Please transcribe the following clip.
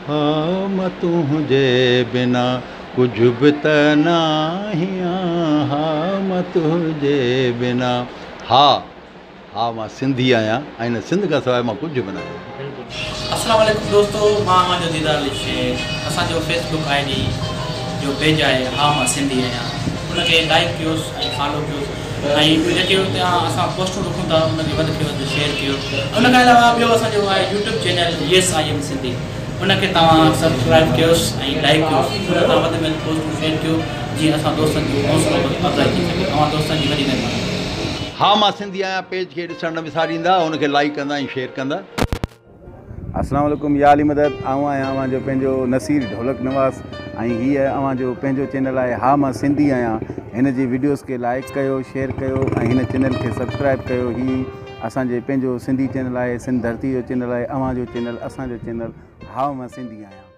ها مان تنهنجي بنا ڪجهه به ته ناهيان ها مان تنهنجي بنا ها ها مان سنڌي آهيان ۽ هن سنڌ کان سواء مان ڪجهه به ناهيان. السلام عليڪم دوستو مان اوهان جو ديدار علي شيخ اسان جو فيس بڪ I D جو پيج آهي ها مان سنڌي آهيان ان کي لائيڪ ڪيوس ۽ فالو ڪيوس ۽ جيڪي اتي اسان پوسٽون رکون ٿا ان کي وڌ کي وڌ شيئر ڪيو ان کان علاوه ٻيو اسان جو آهي YouTube channel yes I am Sindhi ان کي توهان سبسڪرائب ڪيوس ۽ لائيڪ ڪيوس ان تان وڌ ۾ وڌ پوسٽون شيئر ڪيو جيئن اسان دوستن جو حوصلو افزائي ٿي سگهي اوهان دوستن جي وڏي مهرباني. ها مان سنڌي آهيان پيج کي ڏسڻ نه وساريندا ان کي لائيڪ ڪندا ۽ شيئر ڪندا. السلام عليڪم يا علي مدد آئون آهيان اوهان جو پنهنجو نصير ڍولڪ نواز ۽ هيء اوهان جو پنهنجو چينل آهي ها مان سنڌي آهيان هن جي وڊيوز کي لائيڪ ڪيو شيئر ڪيو ۽ هن چينل کي سبسڪرائب ڪيو هي اسان جي پنهنجو سنڌي چينل آهي سنڌ ڌرتي جو چينل آهي اوهان جو چينل اسان جو چينل ها مان سنڌي آهيان.